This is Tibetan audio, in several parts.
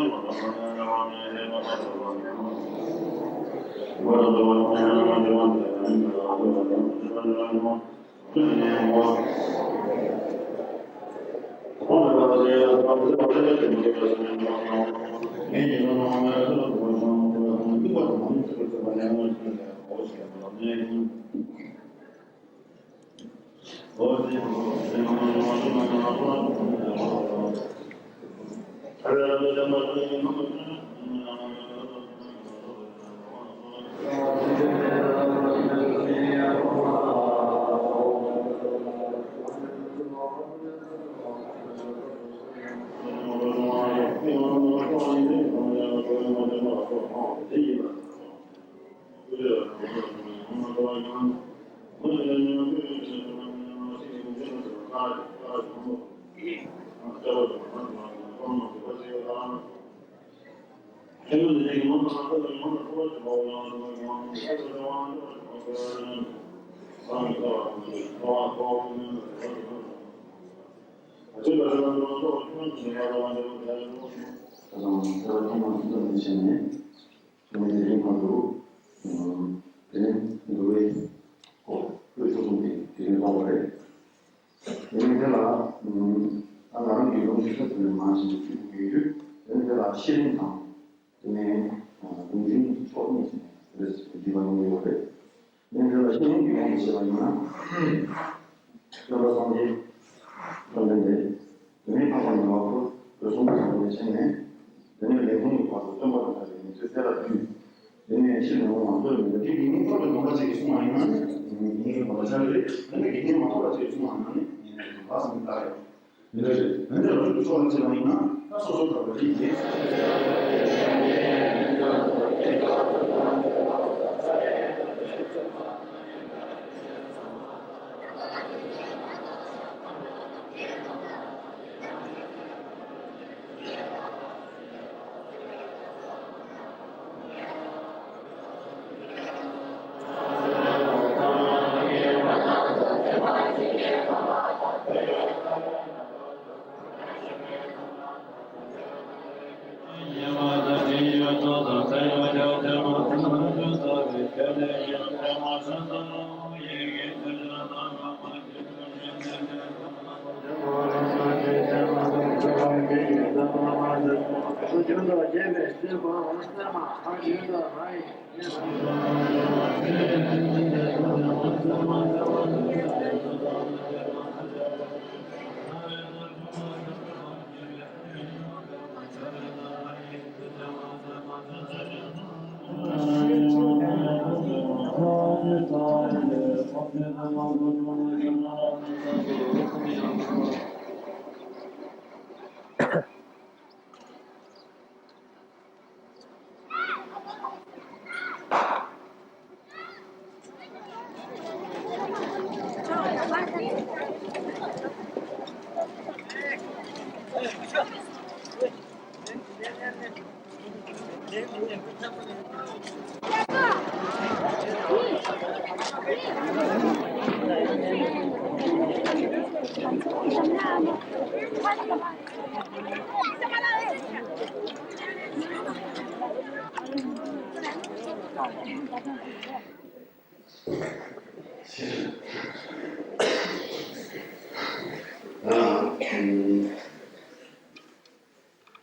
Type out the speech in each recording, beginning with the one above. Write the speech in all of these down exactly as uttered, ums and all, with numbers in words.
ཁ་སང་ཚེས་པ་ཐེངས་མ་གསུམ་པ་ནས་བྱས་ནས། དེ་ནས་དེ་རིང་བར་དུ། དེ་ནས་འདུལ་བའི་སྐོར་དཔེ་ཚོགས་གསུམ་དེ་དེ་རིང་གནང་བ་རེད། དེ་ནས་དེ་ལ། ད་ང་རང་གི་ལུང་ཞིག་ས་དེ་ནས་མང་ཞིག་བཅུག་གི་ཡོད། དེ་ནས་དེ་ལ་ཤེས་རིག་དང་། དེ་ནས་གདུང་འཛིན་ཕྱོགས་གཉིས་ནས་འདི་འདྲ་ཞིག་འདྲི་བ་ཡོང་གི་ཡོད་རེད། ངས་འདི་ལ་ཤེས་ཡོན་གྱི་ངོས་ནས་བཤད་པ་ཡིན་ན། སྟོན་པ་སངས་རྒྱས་བཅོམ་ལྡན་འདས། དེ་ནས་འཕགས་པ་ཉེ་བར་མཁོ། འོད་སྲུང་དང་འབྲེལ་བྱས་ནས། དེ་ནས་ལན་གསུམ་གྱི་བར་དུ་སྟོན་པ་དང་འདྲ་བའི་ངེས་ཚོད་གསལ་ལ་བསྡུས། དེ་ནས་ཕྱིར་མི་འོང་བ་ལྷོད་མི་འདུག་དགེ་བསྙེན་ཐོབ་པའི་སྡོམ་པ་ཅིག་གིས་གསུངས་པ་ཡིན་ན་ནི་དགེ་བསྙེན་གྱི་སྡོམ་པ་ཆགས་ཀྱི་རེད། འོན་ཏེ་དགེ་བསྙེན་མ་ཐོབ་པ་ཅིག་གིས་གསུངས་པ་ཡིན་ན་ནི་དགེ་བསྙེན་གྱི་སྡོམ་པ་ཟིན་གྱི་རེད། འདི་འདྲ་རེད། འོན་ཏེ་ལོ་རྒྱུས་ཀྱི་ཕྱོགས་ལ་བྱས་པ་ཡིན་ན་ད་སོ་སོ་ག་བ་རིགས་ཀྱི།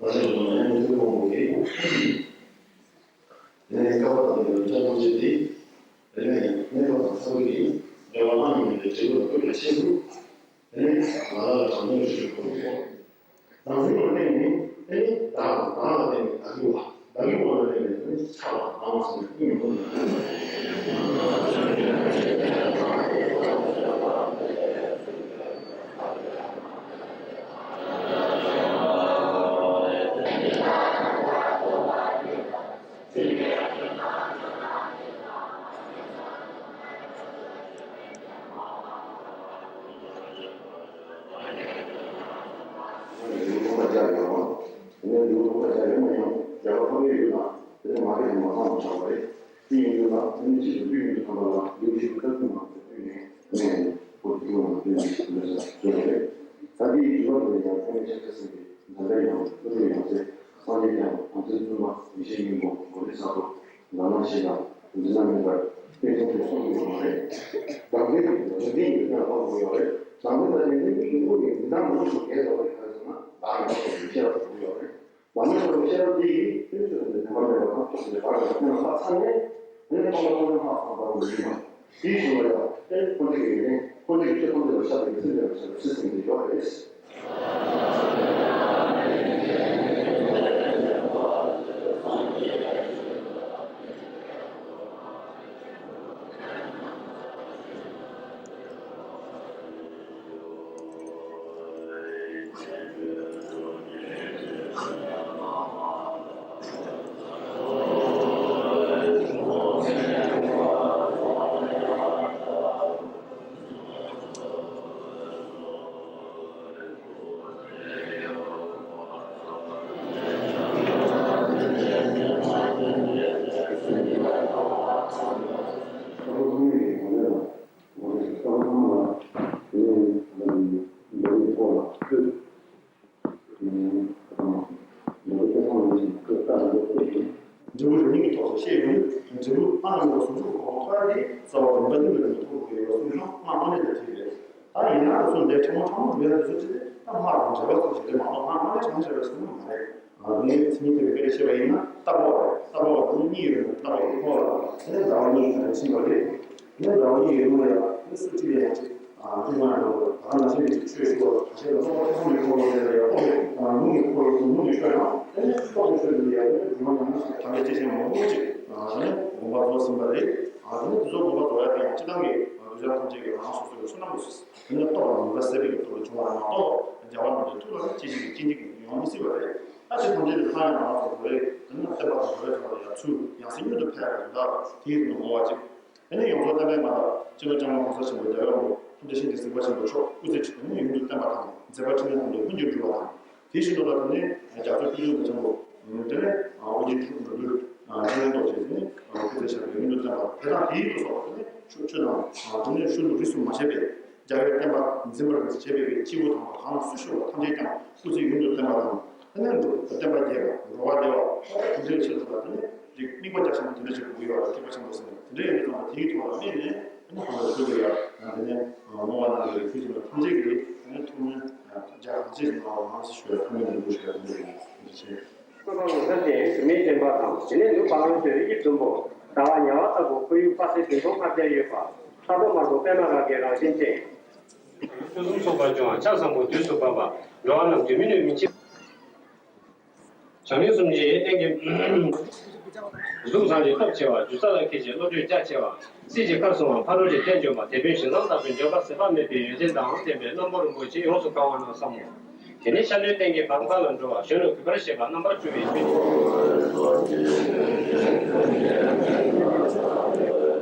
ང་ཚོས་ཀྱང་ཡང་ཐུགས་དགོངས་དགོས་ཀྱི། དེ་ནས་སྐལ་བ་དང་ལྡན་པའི་སྐྱབས་མགོན་ཆེན་དེ། དེ་ནས་གནས་སྐབས་དང་ས་བོན་གྱི་འབྲེལ་བ་བླ་ན་མེད་པའི་འབྲས་བུ་ལ་ཕུལ་བའི་ཆེད་དུ། དེ་ནས་ང་རང་ལ་དྲང་དོན་ཞུ་དགོས་སོ། དྲང་སྲོང་ལ་བརྟེན་ནས་དེ་ནས་བདག་དང་བདག་ལ་བརྟེན་ནས་བདག་གི་བ། ལ་ཡུལ་བ་ལ་ལས་ནས་ཚ་བ་དང་སོང་སྙིང་པོ། དེ་ཡིན་དུས་ལ་དེ་ནི་མ་རེད་མ་ཚང་མ་ཆགས་པ་རེད། དེ་ཡིན་དུས་ལ་དེ་ནི་ཕྱི་དུ་དུས་ཡིན་དུ་ཐམ་པ་ལ་ལེའུ་བཞི་པའི་སྐབས་དུ་མ་དུས་ནས་ནས་ནས་བོད་ཀྱི་ཐུན་མོང་དུས་ནས་འདི་ལ་ཟེར་བ་རེད། ད་དེའི་དུས་བབ་དེ་ཡང་ཐོག་མའི་ཆ་ཤས་ཟིན་པའི་འཛམ་བུའི་ཡང་ཐུན་མོང་ཡང་སེ་སངས་རྒྱས་ཀྱང་བྱང་ཆུབ་སེམས་དཔའ་ཡེ་ཤེས་སྙིང་པོ་གོ་ལའི་ས་ཐོབ་ལ་ན་ཞིག་ལ་འཛིན་ན་མེད་པར་བསྟན་སྲུང་དུ་གསུངས་ཡོད་མ་རེད། དང་པོའི་རྒྱུ་མཚན་ཡིན་ན་ལ་དགོས་ཡོད་རེད། དང་པོའི་ནང་ནས་ནི་མི་གི་ཐུན་མོང་གི་འཛིན་སྟངས་མང་ཆེ་གལ་ཆེ་བ་རེད། ག་རེ་ཟེར་ན་ལ་ཡང་ཤེས་རབ་དགོས་ཡོད་རེད། མ་ནུ་ཤོར་བའི་ཤེས་རབ་འདི་ཡིས་ཀུན་སྤྱོད་དང་ལྡན་པ་མེད་པ་དང་ཕྱོགས་ཀྱི་བར་དུ་ཀུན་ལ་ལྷག་ཚར་ནས་ནི་མཐོང་བ་ཀུན་ལ་ལྷག་ཚར་བ་ཡིན་པ། དེའི་ཕྱིར་ལ་ཡང་ཏེ་ཁོ་ཚོ་གི་ཡོན་ཏན་ཁོ་ཚོ་གི་ཆོས་ཐམས་ཅད་ལ་ཤར་བའི་སེམས་ལྡན་པ་ཞེས་པའི་ཚུལ་ཟིན་ཏེ་ཡོད་རེད། འབྲས་བུ་རང་ཉིད་ཀྱི་ཐོག་ཏུ་བཤད་ཡོང་དུས་འབྲས་བུ་སྔར་ཡོད་པ་ཟུང་འཇུག་གོ་འཕང་ཐོབ་ཡ་དེ་རྩ་བ་རིམ་པ་གཉིས་ལ་ཐོབ་དགོས་ཡོད་པ་གསུངས་ཤིང་སྔགས་དངོས་གནས་དང་བྲལ་བས། ད་ཡིན་ན་སོ་འདས་ཕྲ་མོ་ཕྲ་མོ་འགྲོ་ཡ་དེ་ཚོ་ཅི་སྟེ་ད་སྔགས་དང་འབྲེལ་བ་ཙམ་ཞིག་རེད་མ་གཏོགས་སྔགས་དངོས་གནས་དྲང་གནས་བྲལ་བའི་གསུང་མ་རེད། ཨ་ནི་མཚན་ཉིད་དེ་བས་བཤད་པ་ཡིན་ན་རྟག་པ་རེད། རྟག་པ་བ་དེ་ནི་གཉིས་ཡོད་ན་རྟག་པ་ཡོད་ཁོ་ལ་དེ་ནི་ཟླ་བ་གཉིས་ཀྱི་ནང་ཕྱིན་པ་རེད། དེ་ནི་ཟླ་བ་གཉིས་ཡོད་ན་ཡང་དེ་སུ་ཅི་ལས་ཡང་ཅི་ཨ་ཅི་མ་ཡང་ད་ག་ནང་བཞིན་གྱི་ཆོས་ཞུ་བ་ཁ་ཤས་ལ་རྣམ་པ་ཐེ་ཚོམ་གྱི་འཁོར་ལོ་ལས་ལ་ཡང་རྟོག་པའི་ལུང་གི་འཁོར་ལོ་ལུང་གི་ཆོས་དང་དེ་ནི་རྟོག་པའི་ཆོས་དེ་ལ་ཡང་དེ་ནི་སྒྲུབ་པ་ཉམས་སུ་ཐམས་ཅད་སྐྱེས་ཆེན་མང་པོ་ཅིག་ཨ་ནི་དགོངས་པ་རྫོགས་ཟིན་པ་རེད། ཨ་དེ་ནི་དེ་ཚོ་དགོངས་པ་རྫོགས་ཡ་དེ་ཡང་སྤྱི་བཏང་གི་གདུལ་བྱ་ཐམས་ཅད་ཀྱི་རང་སོ་སོའི་བསོད་ནམས་ཀྱི་དེ་ནི་སྟོབས་དང་ནུས་པ་ཟད་པའི་ཐོག་ཏུ་བྱུང་བ་རེད་མ་གཏོགས་རྒྱལ་བ་རྣམས་ཀྱི་ཐུགས་ལ་ནི་སྐྱེ་མཆེད་ཀྱི་སྐྱེ་མཆེད་ཀྱི་ཡོང་མི་སྲིད་པ་རེད། ད་དེ་ཐམས་ཅད་དེ་ལྷ་ཡང་རང་སོ་སོའི་དེ་ནི་བསྟན་པ་དང་འགྲོ་བའི་ཐོག་ལ་ཡང་ཚུལ་ཡང་སྲིད་མངོན་དུ་ཕེབས་པ་རེད། ད་དེའི་ནང་ངོ་བ་ཅིག་དེ་ནི་ཡོངས་རྫོགས་བསྟན་པའི་མ་ལ་སྤྱི་ནོར་ལྕམ་མོ་གོང་ས་ཆེན་པོ་རྒྱལ་བའི་དབང་པོ་ཐུགས་རྗེ་ཆེན་གྱི་གཟིགས་པ་ཆེན་པོ་མཆོག་སྐུ་ཚེ་གཅིག་ཏུ་ནི་ཡུན་དུ་བརྟན་པ་དང་མཛད་པ་འཕྲིན་ལས་ཐམས་ཅད་ཀུན་གྱིས་འགྲུབ་པ་དང་། དེ་བཞིན་དུ་ད་དེ་ནི་རྒྱ་མཚོ་ཀུན་འབྱུང་གི་ཆེན་པོ་དེ་ནི་ཨོ་རྒྱན་ཐུགས་འགྲོ་དུས་འཕྲིན་ལས་རྡོ་རྗེ་དེ་ནི་སྐུ་ཚེ་ཞབས་པད་ཡུན་དུ་བརྟན་པ་དེ་དང་དེའི་ལུགས་སོགས་དེ་ནི་ཆོས་ཆོས་དང་དེ་ནི་ཤུལ་དུ་རིས་སུ་མ་ཆད་པའི་རྒྱལ་བའི་བསྟན་པ་འཛིན་པར་བྱེད་པའི་སྐྱེས་བུ་དམ་པ་གང་ལ་སུ་ཞུགས་པ་ཐམས་ཅད་ཀྱང་སྐུ་ཚེ་ཡུན་དུ་བརྟན་པ་དང་། དེ་ནས་འགྲོ་བསྟན་པ་རྒྱས་པ་འགྲོ་བ་བདེ་བ་དེ་འདྲའི་ཆེད་དུ་ལ་དེ་ནས་རིགས་དམིགས་པ་རྒྱ་ཆེན་པོ་དེ་འདྲ་ཞིག་དགོས་ཡོད་ལ་ཐེག་པ་ཆེན་པོ་ཟེར་ནས་དེ་འདྲ་ཡིན་དུས་ཙམ་པ་དེའི་ཐོག་ལ་དམིགས་ནས་དེ་ནས་གང་ལ་ཞུ་དགོས་ཡ་དེ་ནས་མོ་བ་ནང་གི་ཆོས་ཆེན་པོ་ཐམས་ཅད་ཀྱིས་དེ་ནས་ཐུགས་སྨོན་རྒྱ་གང་ཆེ་ཞིག་གནང་བ་མང་ཞིག་ཞུ་ཡ་ཐུགས་སྨོན་འདུན་པོ་ཞུ་ཡ་དེ་འདྲ་ཡིན་དེ་བྱས། བཀོད་པ་ངོ་མཚར་ཅན་དུ་མའི་བདེན་པ་དང་དེ་ནས་ནུབ་པའང་ཆོས་དབྱིབས་ཟླུམ་པོ་ཟླ་བ་ཉ་བ་ལྟ་བུ་ཁོར་ཡུག་དཔག་ཚད་བདུན་སྟོང་ལྔ་བརྒྱ་ཡོད་པ་ལྷག་ཏུ་དམར་པོ་པད་མ་རབ་རྒྱས་རང་བཞིན་ཅན། ཆོས་གསུམ་ཚོགས་པ་སྐྱོང་བ་ཕྱག་བཟང་པོ་དུས་སུ་བབ་པ། འགྲོ་བ་རྣམས་ཀྱི་མི་ནུས་མི་འཆི། བྱམས་སྙིང་གསུམ་གྱི་རྟེན་གྱི། གཟུགས་བཟང་ཞིང་སྟོབས་ཆེ་བ། རྒྱུ་རྩ་ལ་མཁས་ཤིང་བློ་གྲོས་རྒྱ་ཆེ་བ། སྲིད་ཀྱི་ཁར་སོང་བ་ཕ་རོལ་ཏུ་ཕན་འབྱུང་བ། དེད་དཔོན་ཞིང་ཁམས་ལྟ་བུའི་འབྱོར་པ་ཟད་པ་མེད་པའི་ཡོན་ཏན་དང་ལྡན་པའི་རྣམ་པར་རིན་པོ་ཆེ་ཡོངས་སུ་གང་བ་རྣམས་སམ་མོ། དེ་ནས་ཤར་ལྷོའི་སྟེང་གི་བར་མཁའ་ལ་འགྲོ་བ་གཞོན་ནུ་གུས་པར་བཞེད་པ་རྣམ་པར་སྤྲུལ་པའི་ཆོས་ཉིད།